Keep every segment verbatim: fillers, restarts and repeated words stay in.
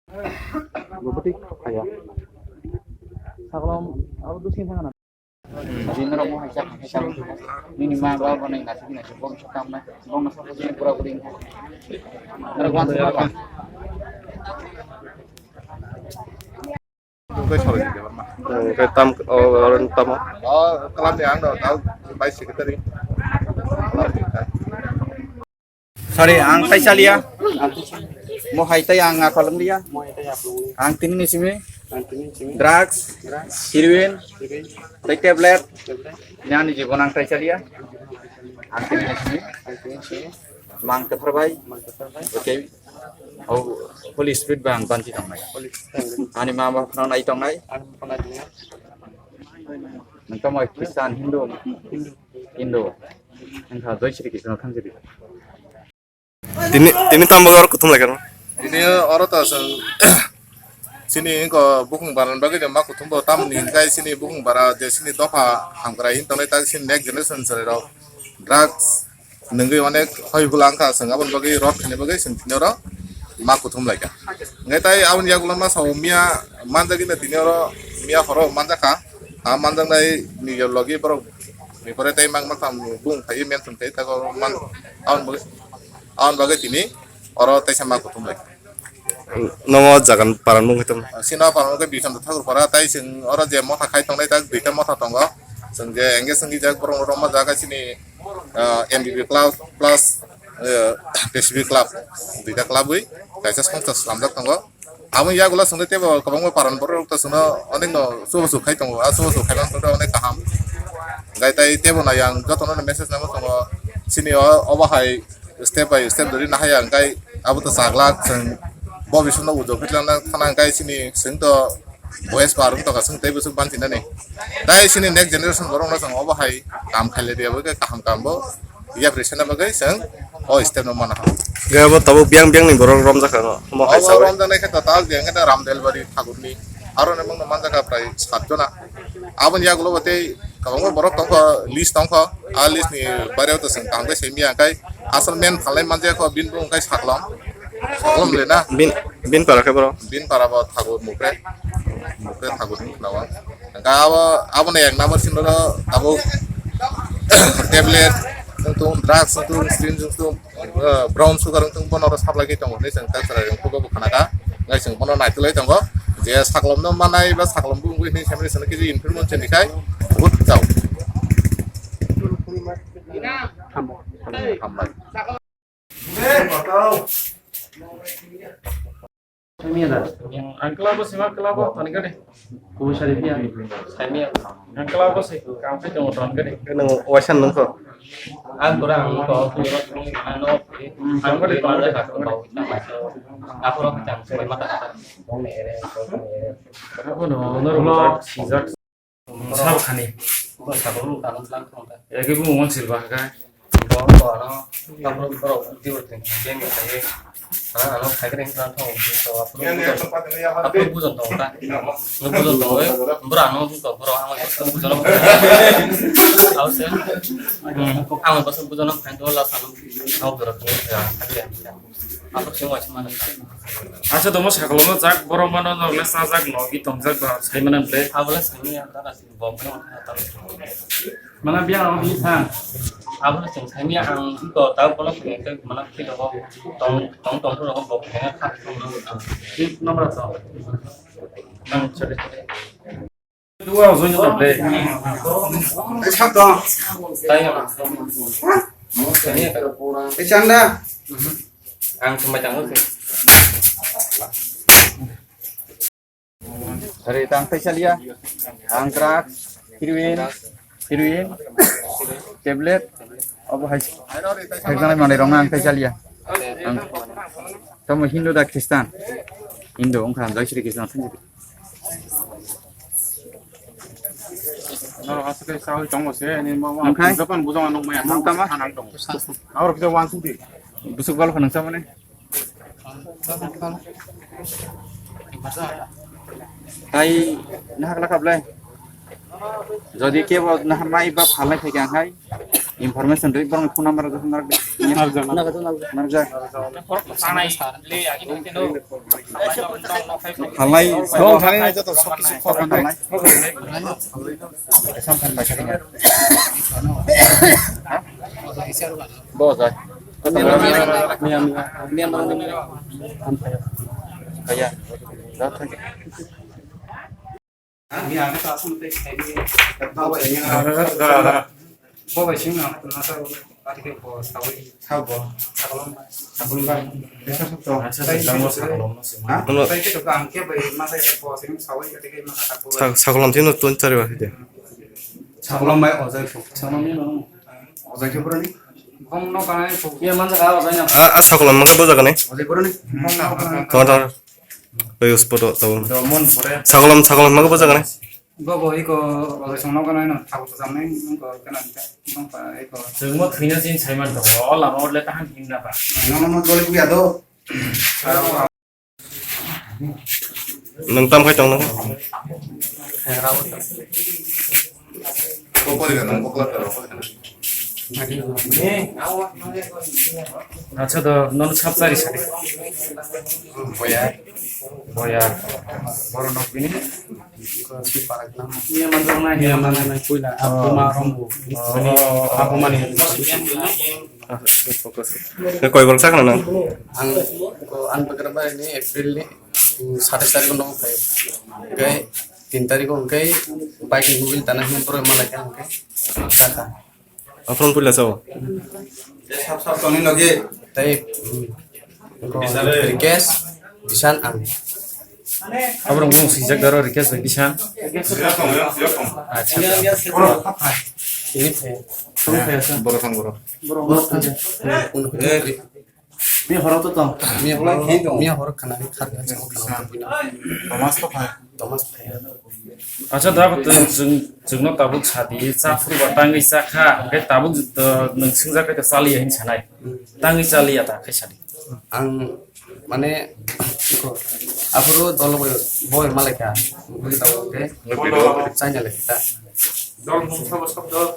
Bwbwtwi phaiya. Saklom abo dusini thangna. Jin rok mo hai jak hai jak. Nini ma ba bo nai nasi nasi bom sakam na. Bom na sakam pura puri. Norok wan sa ba. Tei tam, o, oro tamo. O, kalam ni ang do, tau, bai secretary. Sorry, ang tai chaliya. Mo hai tai ang apalung liya. Ang tini ni simi. Drugs, heroin, tai tablet. Ni ani jibon ang tai chaliya. Ang tini ni simi. Mang kephar bai. Okay. O Holy Spirit bai ang banchi tongnai. Ani ma ba phano nai tongnai. Nang tamo Christian, Hindu, Hindu. Nang kha Jai Shri Krishna, thank you. Tini, tini tamo oro kuthum lai kano? Tini oro to chwng chini ko bukung baran bagwi ma kuthum bo tamni hinkhe chini bukung bara je chini dopha hamkrai hin tongnai tak chini next generation chwrai rok drugs nungwi onek hoi bwla wngkha, chwng aboni bagwi rot khaina bagwi chwng tini oro ma kuthum lai kha. Hinkhe tai aboni yagulo ma sao miya manjagwi no tini oro miya horo manjakha. A manjaknai ni logi borok ni pore tei mang mang tham bung khai mention khai ta ko man aun bagwi, aun bagwi tini oro teisa ma kuthum lai. Nomo jagan paran mung hitam. Sino paran mung ke Bisham Thakur para tai sing oro je motha khai tongnai tak duita motha tongo. Sing je engage sing jak borok roma jaga sini, ah, M B B club plus, eh, P C B club, duita club wi kaisa songsa slamjak tongo. Amo yagulo songde tebo kwbangma paran borok rok to sono onek no chubachu khai tongo, a chubachu khai man tongo onek kaham. Gai tai tebo na yang joto no message namo tongo, sini o obo hai step by step dori nahaya, gai abo to chaglak chwng bo bisingo ujo khitlana khana, gai sini chwng to boys par wng tongkha, chwng tei bwswk banchi nani. Tai sini next generation borok no chwng obo hai kam khaile rwya bagwi kaham kam bo yapri sena bagwi chwng o step no mana ha. Gaya bo tabuk biyang biyang ni borok romjak kha no. Omo hai obo sabai romjaknai khe to tal biyang khe Ramdelbari Thakurni. Aro ni mungno manjak kha prai sat jona. Aboni yagulo bo tei kwbangma borok tongkha, list tongkha. A list ni bareo to chwng kaham khe simi ya kai asal men phalnai manjak kho bin bo kai Saklom. Saklom le na. Bin, bin para khe bro. Bin para bo Thakur Mukre. Mukre Thakur ni khnawa. Hingke abo, aboni ek number simi ro tabuk tablet wngtung, drugs wngtung, syringe wngtung, eh, brown sugar wngtung, bono oro supply khe tongo hinui chwng tak chwrai rwng khugo bo khna kha. Hingke chwng bono naitulai tongo je Saklom no manai ba Saklom bo wngwi hinui simi chwng khe information chini khai buhut chao. Hambai. Ang kelabo sima kelabo tani gani. Kubu sari pia. Sami ang. Ang kelabo si, kang pai tong tani gani. Nang wasan nang ko. Ang kurang ko. Ano, ang ko di mana ka ko. Aku ro kacang, sampai mata kata. Aku no, honor vlog, sijak. Sabo khani. Bo sabo lu kanon lang thong ta. Ege bu mon silba ka. Bo bo ano, kamu bro di bro tin, beng ka ye. Ha, ano khai kren ka thong, so apu. Apu bujon tong ta. No bujon tong, bro ano to bro ang ko bujon. Au se. Ang ko bujon, ang ko la sanu. Au bro. Acha domo sakalono jak borok mano norle sajak nogi tongjak ba sai mano ble. Abole sani ya dara si bom no. Mana biya no bi san. Abole sing sani ya ang ko ta bono sing ke mana ki do tong tong tong ro bom ke kha. Ki nomor to. Nang chale chale. Dua ujung jona ble. Tayo. Chanda. Ang cuma jangan sih. Hari tang tai chaliya. Ang drugs, heroin, heroin, tablet. Abo hai. Hai jana mane rong ang tai chaliya. Ang tamo Hindu da Christian. Hindu ongkha Jai Shri Krishna thang. Norok aswk khe chaui tongo se, ani ma, ma, Onkha? Japan bujong anw maya, Nang tama? Thanang tongo. Norok kisa wansuk di. Busuk bal phano sa mane. Tai nahak lakap lai. Jodi kebo nahar mai ba phalnai thai kang hai. Information ri borokni phone number rok narwk di. Narwkjak. Narwkjak. Halai. Tong thani joto sok kisu khobor nai. Bo jai. Miya, miya. Kaya. Kaya. Miya, ang ta asam tei khai ni. Bo bai sing na. Bo bai sing na. Na sa ati ke bo sawi. Sabo. Sakolom. Sakolom bai. Desa suk to. Acha, tei sabo sing sakolom no sing. Ha? Tei ke to ang ke bai ma sa bo sing sawi ke ke ma sa ko. Sa-, sakolom sing no tun chari ba de. Sakolom bai ojai ko. Sakolom ni no. Ojai ke bro ni. Bong no kanai ko. Iya man sa ka ojai na. A, a sakolom man ke bo jaga ni. Ojai bro ni. Bong no kanai. Tongo, tongo. Oi, usporo tabuk. Sakolom, sakolom mago bwsakani? Bo, bo, iko, bo, songno gana ino, tabuk samne, iko, kana, bang pa, iko. Chwngno thwina sin saiman tongo, o lama o le taham himna ba. Nono no dole kuya do. Nwng tam khai tong nang? Acha, do nono sab chari sari. Boya. Boya. Boro nok bini. Iya manjak nai. Iya manjak nai, puila. Abu ma rombo. Abu mani. Focus. Koi bol sakna nang? Ang, ko ang bagra bai ni April ni, mm, satais tarik no phai. Gai tin tarik o hwnkhe bike ni mobile tana hwnwi borok malai kha hwnkhe saka. Aphuru puila sao? Sap sap tongni logi. Tei, mm, ko Rikesh, Bishan ang. Aborok mung swijak daro Rikesh bai Bishan. Acha. Ini phai. Borok thang borok. Borok thang. Miya horo to tong. Miya horo, miya horo khana ni khar khar chang khana to bina. Thomas to phai. Thomas phai. Acha, da chwng, chwngno tabuk sadi, cha phuru ba tangwi cha kha, hwnkhe tabuk, uh, nwng swngjak khe chaliya hin sanai. Tangwi chaliya ta khai sadi. Ang mane aphuru dol boy, boy malai kha. Bui tabuk khe. Chanya le ta. Dol mung sabo sabdo.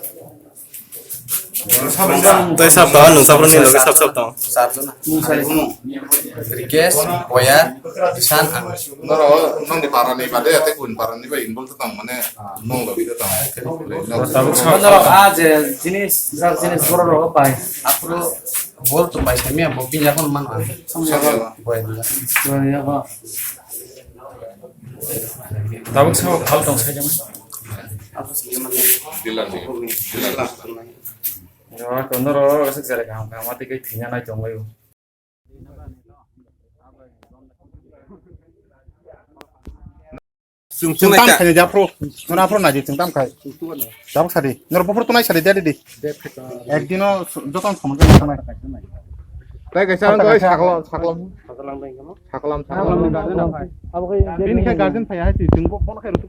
Tei sab tong, nwng sabroni logi sab sab tong. Rikesh, Boyar, Bishan, ang. Noro, nongni parani bade, ate kun parani bai involve tong mane, nong logi tong. Tabuk sab. Noro, a je jinis, jar jinis borok rok bai. Aphuru bol to bai sami abo pinja kon mano. Boyar. Boyar, ha. Tabuk sabo phal tong sai jama. Dilan ni. Dilan. Yo, kono ro asik jare kam kam ati kai thinya nai tong layo. Chwng tam khai ni japhro. Nora phro na di chwng tam khai. Tabuk sadi. Nora bofro tunai sadi dadi di. Ekdino joton samang khai. Tai kaisa ang doi saklo saklo. Saklam saklam. Bini khe guardian phai hai si chwng bo phone khai rw.